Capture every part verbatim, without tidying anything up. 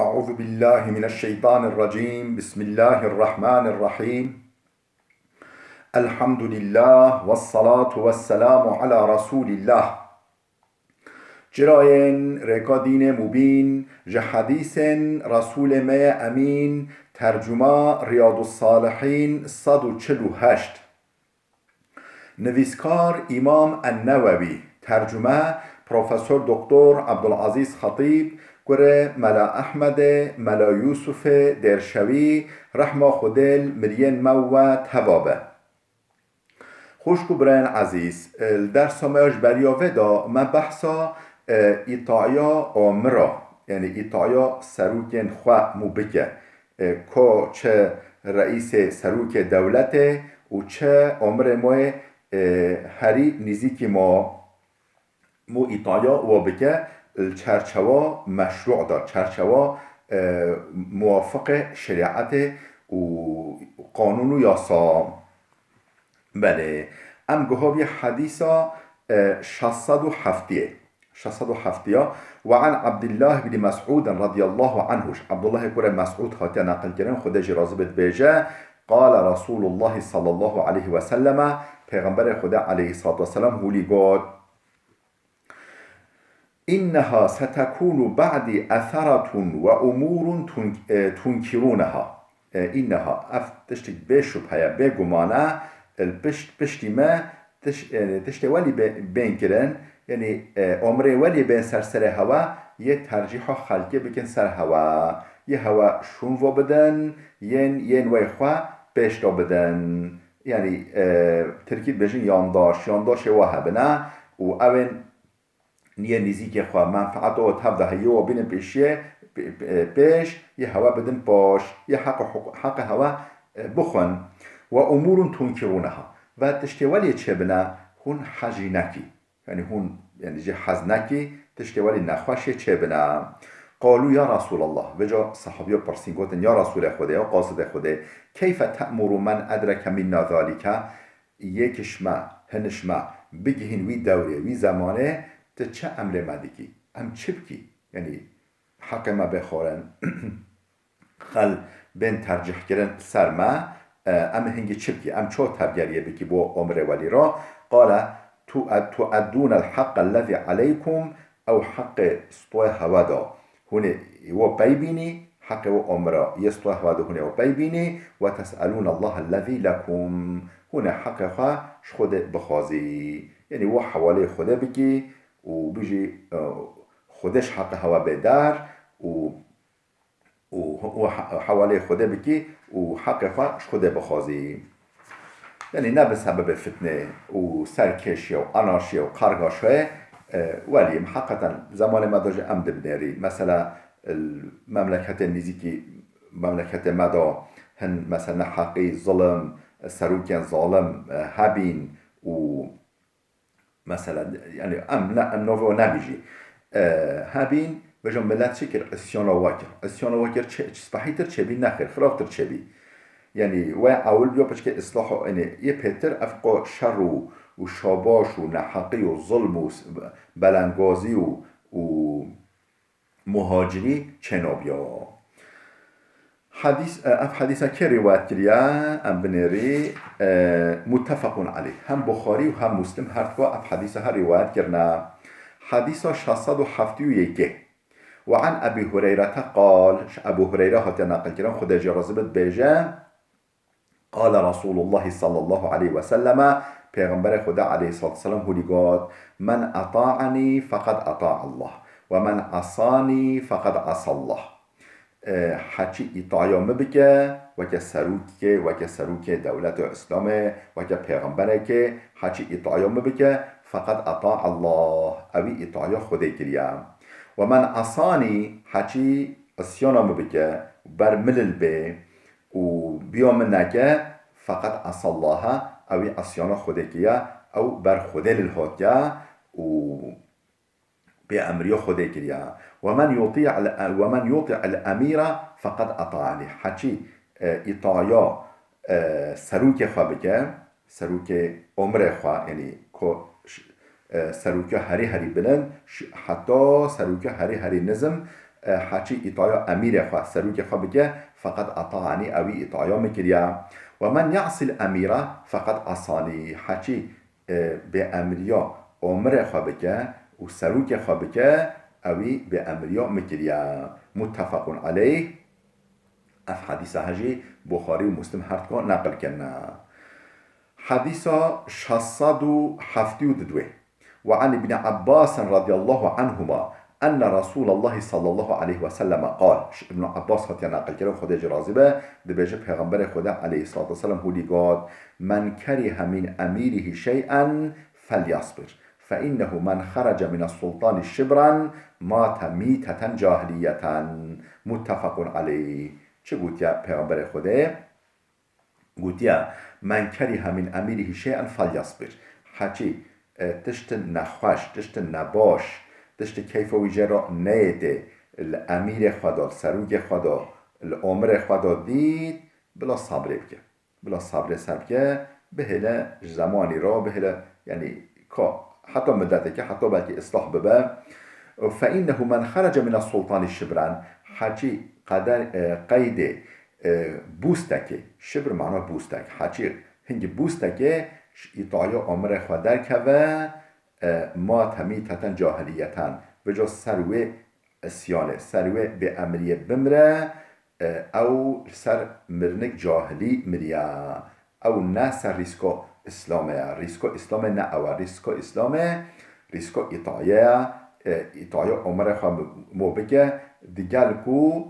أعوذ بالله من الشيطان الرجيم. بسم الله الرحمن الرحيم. الحمد لله والصلاة والسلام على رسول الله. Çirayên rêka dînê mubîn, ji hedîsên Resûlê me yê Emîn, tercuma Riyadus Salihîn sed û çil û heşt. Nivîskar Îmam En-Newewî, tercume Profesor Doktor Abdulazîz Xetîb, kurê Mela Ehmedê, Mela Yûsufê Dêrşewî, rehma Xwedê li miriyên me û we teva be. Xwişk û birayên ezîz, li dersa me ya ji beriya vê de me behsa, e, îtaya amira, yanî îtaya serokên xwe mû bike. E, ko çi reîsê serokê dewletê û çi amirê me yê, e, herî nîzîkî me mû îtaya wa bike, li çerçewa meşrû de, çerçewa, e, muwafiqê şerîetê û qanûn û yasa. Belê. Em guha bî hedîsa, e, şeş sed û heftê. Şeş sed û heftê ya. Ve an Abdullah ibn Mes'ud radiyallahu anhu. Abdullahê kurê Mes'ud hatiye neqil kirin, Xwedê jî razî bê, dibêje, Qala Resulullah sallallahu aleyhi ve selleme, Pêxemberê Xwedê aleyhissalatu vesselam hûlî got, "İnneha setekunu ba'di eseratun ve umurun tun-, e, tunkirunaha." E, "İnneha", ev tiştik bê şubhe ye, bê guman e, li pişt, piştî me tiş-, e, tiştê welî bê-, bên kirin, yanî, e, omrê welî bên ser serê hewa, yê tercîha xelkê bikin ser hewa, yê hewa şûn vo bidin, yên, yên wey xwe pêş de bidin. Yanî, e, tirkî dibêjin yandaş, yandaşê wa hebine û ew ên niyê nîzîkê xwe, menfeeta we tevde heye, we bînin pêşiyê, pê-, pê-, pêş, yê hewe bidin paş, yê heq û huqû-, heqê hewe, e, bixwin. "Ve umurun tunkirunaha." Ve tiştê welê çêbine, hûn hejî nekî. Yanî hûn, yanî jê hez nekî, tiştê welî nexweşê çêbine. Qalu ya Resulallah. Vêca sahabiya pirsîn gotin, ya Resulê Xwedê, ya qasidê Xwedê, keyfe te'muru men edreke minna zalike? Yê kişme, hinişme, bigihîn wî dewrê, wî zemanê, ti çi emrê me dikî? Em çi bikî? Yanî heqê me bê xwarin, xel bên tercîh kirin ser me, e, em hingî çi bikî? Em çawa tevgeriyê bikî bo omrê welî ra? Qale, tu-, tu'eddûnel haqqellezî aleykum, ew heqê stoyê hewe da. Hûn ê wo pey bînî, heqê wo omra yê stoyê hewe da hûn ê wo pey bînî, ve tes'elûnallaha ellezî lekum. Hûn ê heqê xwe ji Xwedê bixwazî. Yanî wo hewaleyê Xwedê bikî û bijî, e, Xwedê ji heqê hewe bê der û û, û he-, hewaleyê Xwedê bikî û heqê xwe ji Xwedê bixwazî. Yanî ne bi sebebê fitnê û serkêşiya û anarşiya û qargaşoyê, e, welî, heqeten zemanê me de jî em dibinêrî. Mesela, l-, memleketên nîzîkî, memleketê me de hin, mesela, neheqî, zilim, serokên zalim, e, hebîn û Mesela, yanî em ne, em navê wan nebîjî. E, hebîn, vêca milet çi kir? Îsyana we kir. Îsyana we kir, çi, çi spehîtir çêbî, nexêr, xirabtir çêbî. Yanî, we ewil biyo piçkê îslah û, yanî, yê pêtir ev qo şer û, û şabaş û neheqî û zulm û s-, belengazî û, û muhacirî çênabiya. Hedîs, e, ev hedîsa kê rîwayet kiriye? Em binêrî, e, muttefequn aleyh. Hem Buxarî û hem Muslim her dua ev hedîsa her rîwayet kirine. Hedîsa şeş sed û heftê û yekê. Ve an Ebî Hureyrete qal, ji Ebû Hureyre hatiye neqil kirin, Xwedê jê razî bit, dibêje, Qale Resulullah sallallahu aleyhi ve selleme, Pêxemberê Xweda aleyhissalatu vesselam hûlî got, "Men ata'ani feqad ata'allah, ve men asani feqad asallah." E, heçî îtaya min bike, weke serokê, weke serokê dewleta Îslamê, weke pêxemberekê, heçî îtaya min bike, feqad ata'allah, ewî îtaya Xwedê kiriye. Ve men asani, heçî îsyana min bike, ber min li bê, û biya min neke, feqet asallaha, ew î esyana Xwedê kiriya, ew ber Xwedê li hatiya û bêemriya Xwedê kiriya. Ve men yuti'el, ve men yuti'el emîra feqet ata'ani. Heçî, e, îtaya, e, serokê xwe bike, serokê omrê xwe, yanî ko ş-, e, serokê herî herî bilind, ş-, heta serokê herî herî nizm, e, heçî îtaya emîrê xwe, serokê xwe bike, feqet etaenî, ewî îtaya min kiriye. Ve men ya'sil emîra feqet asani. Heçî, e, bê emriya omirê xwe bike û serokê xwe bike, ewî bê emriya min kiriye. Muttefaqun aleyh. Ev hedîsa he jî Buxarî û Muslim her dika neqil kirine. Hedîsa şeş sed û heftê û didwê. Ve an Ibn Abbas radiyallahu anhuma enne Resulallahi sallallahu aleyhi ve selleme qal. Ji Ibn Abbas hatiye neqil kirin, Xwedê jî razî be, dibêje Pêxemberê Xwedê aleyhissalatu vesselam hûlî got, "Men kerihe min emîrihi şey'en felyasbir. Fe innehu men xerece mine sultani şibran mate mîteten cahiliyeten." Muttefaqun aleyh. Çi gotiye Pêxemberê Xwedê? Gotiye, "Men kerihe min emîrihi şey'en felyasbir." Heçî, e, tiştin nexweş, tiştin nebaş, tiştin keyfa wî jê re neyêtê, li emîrê xwe de, li serokê xwe de, li omirê xwe de dît, bila sabrê bike. Bila sabrê ser bike, bihêle ji zemanî re, bihêle, yanî, ka, heta midetekê, heta belkî islah bibe. Fe innehu men xerece mine sultanî şibran, heçî qeder, e, qeydê, e, bûstekê, şibr mana bûstek, heçî hingî bûstekê ji îtaya omirê xwe derkeve, e, mate mîteten cahiliyeten, vêca ser wê isyanê, ser wê bêemriyê bimire, e, ew li ser mirinik cahilî miriye. Ew ne ser rîska Îslamê ye. Rîska Îslamê ne ew e. Rîska Îslamê, rîska îtayê ye. E, îtaya omirê xwe mo bike, digel ku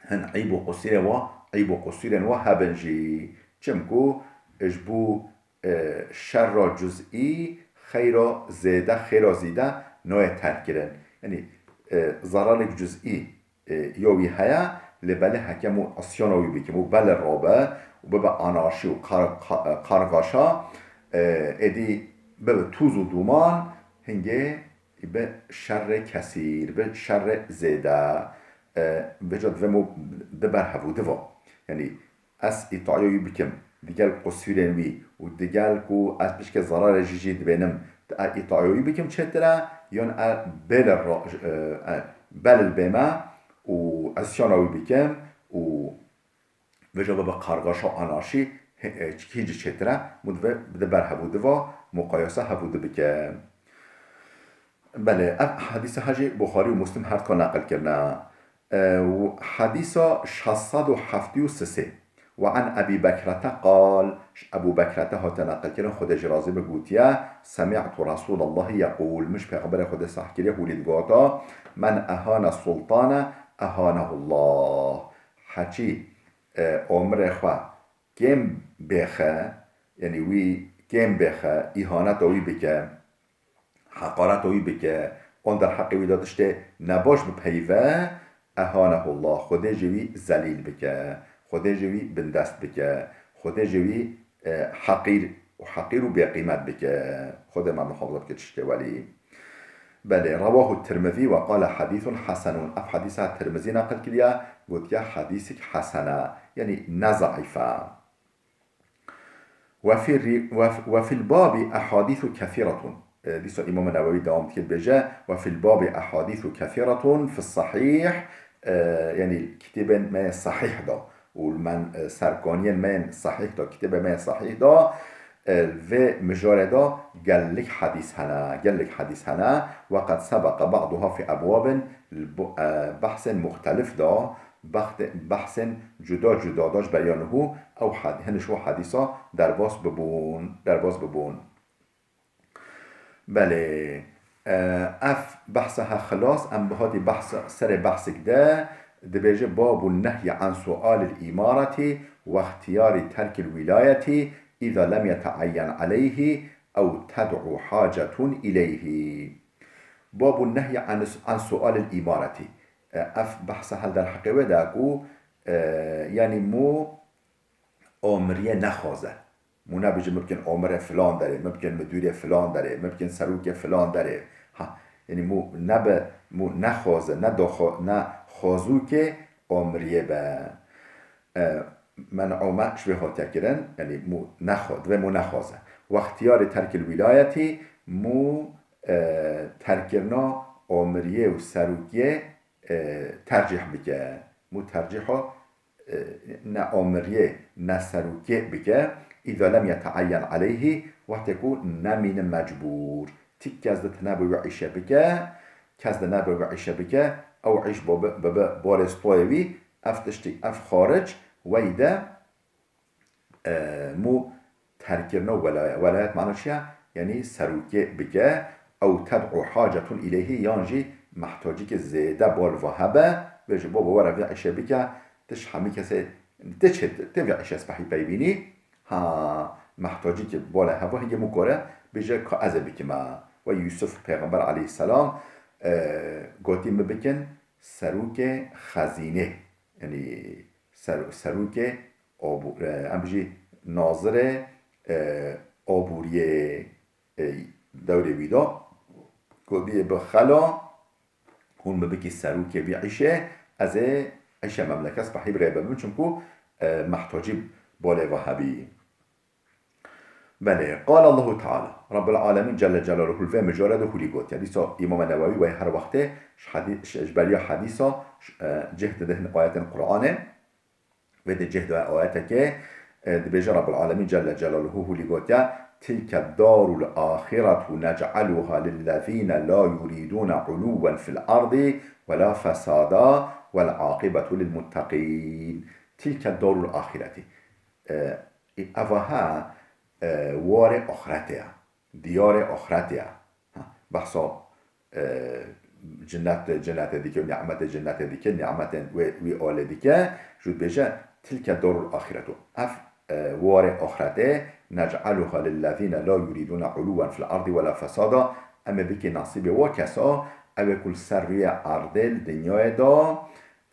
hin eyb û qusîrê wa, eyb û qusîrên wa hebin jî. Çimku ji bo, e, şerra cuzî xeyra zêde, xêra zêde nayê terk kirin. Yanî, e, zerarek cuzî, e, ya wî heye, lê belê heke mû isyana wî bikim û belê rabe û bibe anarşî û kar-, ka-, kargaşa, e, êdî bibe toz û duman, hingê bi şerê kesîr, bi şerê zêde, e, vêca divê mû di ber hevû diva. Yanî ez îtaya wî bikim, digel qusûrên wî û digel ku ez pişkê zerarê jî jî dibênim, ez îtaya wî bikim çêtir e, yan e bêle ra-, e, e, bel bême û isyana wî bikim û vêca bibe kargaşa anarşî, he-, e, hîn jî çêtir e, mû divê bide ber hevû diva, muqayese hevû di bike. Belê, ev hedîsa he jî Buxarî û Muslim her dika neqil kirine. E, û hedîsa şeş sed û heftê û sê. Ve an Ebî Bekrete qal, ji Ebû Bekrete hate neqil kirin, Xwedê jî razî be, gotiye, Semî'tu Resûlallahî yeqûl, min ji Pêxemberê Xwedê seh kiriye, hûlî digota, Men ehane sultane ehanehullah. Heçî, e, omirê xwe kêm bêxe, yanî wî kêm bêxe, îhaneta wî bike, heqareta wî bike, an derheqê wî de tiştê nebaş bipeyive, ehanehullah, Xwedê jî wî zelîl bike, Xwedê jî wî bindest bike, Xwedê jî wî, e, heqîr û heqîr û bêqîmet bike. Xwedê me muhafaza bike tiştê welî. Belê, rewahu Tirmizî ve qale hedîsun hesenun. Ev hedîsa Tirmizî neqil kiriye, gotiye hedîsik hesen e, yanî ne zeîf e. Ve fî ri-, ve f-, ve fil babî ehadîsu kesiretun. E, dîsa Îmam Newewî dewam dike, dibêje, Ve fil babî ehadîsu kesiretun fis sahîh, e, yanî kitêbên me yên sahîh de û li men, e, serkaniyên me yên sahîh de, kitêbê me yên sahîh de, e, vê mijarê de gelek hedîs hene, gelek hedîs hene. Ve qed sebeqe ba'duha fî ebwabin, li bo-, e, behsên muxtelif de, Bextê-, behsên cuda cuda da ji beriya niho ew had-, hin ji wan hedîsa derbas bibûn, derbas bibûn. Belê, e, ev behsa he xilas, em bihatî behsa, serê behsik de dibêje, Babun nehyi an sualil îmaretî we ixtiyarî terkil wîlayetî îza lem yeteeyyen aleyhî ew ted'u hacetun ileyhî. Babun nehyi an, an sualil îmaretî. E, ev behsa hel derheqê wê de ku, e, yanî mû amiriyê nexwaze. Mû nebêje, min bikin amirê filan derê, min bikin midûrê filan derê, min bikin serokê filan derê. Ha, yanî mû nebe, mû nexwaze, ne daxwa-, ne xwazûkê amiriyê be. E, men'a me ji vê hatiye kirin, yanî mû nexwa-, divê mû nexwaze. We ixtiyarê terkil wîlayetî, mû, e, terkkirina amiriyê û serokiyê, e, tercîh bike. Mû tercîha, e, ne amiriyê, ne serokê bike. Îza lem yeteeyyen aleyhî, wextê ku nemîne mecbûr. Ti kes di tine bi wî îşe bike, kes di nebe wî îşe bike, ew îş bo bi, bi, bi barê stoyê wî, ev tiştî, ev xaric, wey de, e, mû terkirina welaya-, welayet mana çi ye? Yanî serokê bike, ew ted'u hacetun ileyhî, yan jî mehtacîkê zêde bal va hebe, bêje, baba, were vê îşe bike, ti ji hemî kesê, ti çê, ti vê îşe spehî peybînî, ha, mehtacîkê bale hebe, hingê mû kore, bêje, ka ez ê bikime. Wê Yûsif pêxember aleyhisselam, e, gotî, min bikin serokê xezînê, yanî ser-, serokê abû-, e, em bijî nazirê, e, abûriyê, e, dewrê wî de, ku biyê bi xela, hûn min bikî serokê vî îşê, ez ê îşe memleket spehî bi rê bibim, çimku, e, mehtacî balê ve hebî. Belê, qal Allahu Teala, Rabbul Alemîn Celle Celaluhu li vê mijare de hûlî gotiye. Dîsa Îmam Newewî wey her wextê ji hedî-, ji, ji beriya hedîsa, ji, e, cih dide hin ayetên Qur'anê. Vê de cih de ayetekê, e, dibêje Rabbul Alemîn Celle Celaluhu hûlî gotiye, "Tilke darul ahiretu nec'aluha lillezîne la yuridûne uluwen fil ardî ve la fesada vel aqibetu lil mutteqîn." Tilke darul ahireti. E, eva ha, e, warê axretê ya. Diyarê axretê ya. Ha, behsa, e, cinnet, cinnetê dike, nimetê cinnetê dike, nimetên wê, wî alê dike, jû dibêje, "Tilke darul ahiretu." Ev, e, warê axretê, "Nec'aluha lillezîne la yuridûne uluwen fil ardî ve la fesada." Em ê bikê nasîbê wa kesa, ew ê ku li ser rûyê erdê, li dinyayê de,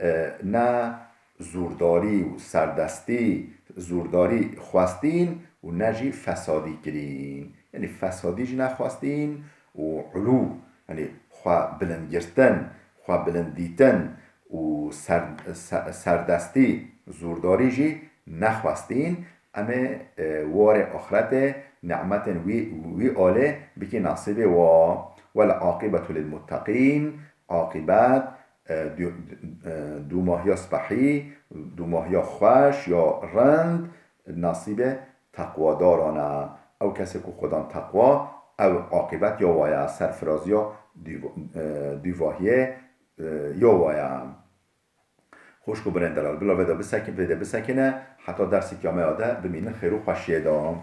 e, ne zûrdarî û serdestî, zûrdarî xwestîn û ne jî fesadî kirîn. Yanî fesadî jî nexwestîn û ulû, yanî xwe bilind girtin, xwe bilind dîtin û ser-, se-, serdestî, zûrdarî jî nexwestîn. Em ê, e, warê axretê, nimetên wî, wî alê bikî nasîbê wa. Wel aqibetu lil mutteqîn, aqibet, e, dû-, e, dûmahiya spehî, dûmahiya xweş ya rind, nasîbê teqwadaran e. Ew kesê ku Xudan teqwa, ew aqîbet ya wa ye, serfiraziya dûv-, e, dûvahiyê, e, ya wa ye. Xwişk û birên delal, bila vê de bisekin-, vê de bisekine, heta dersê kiyameya de bimînin xêr û xweşiyê de.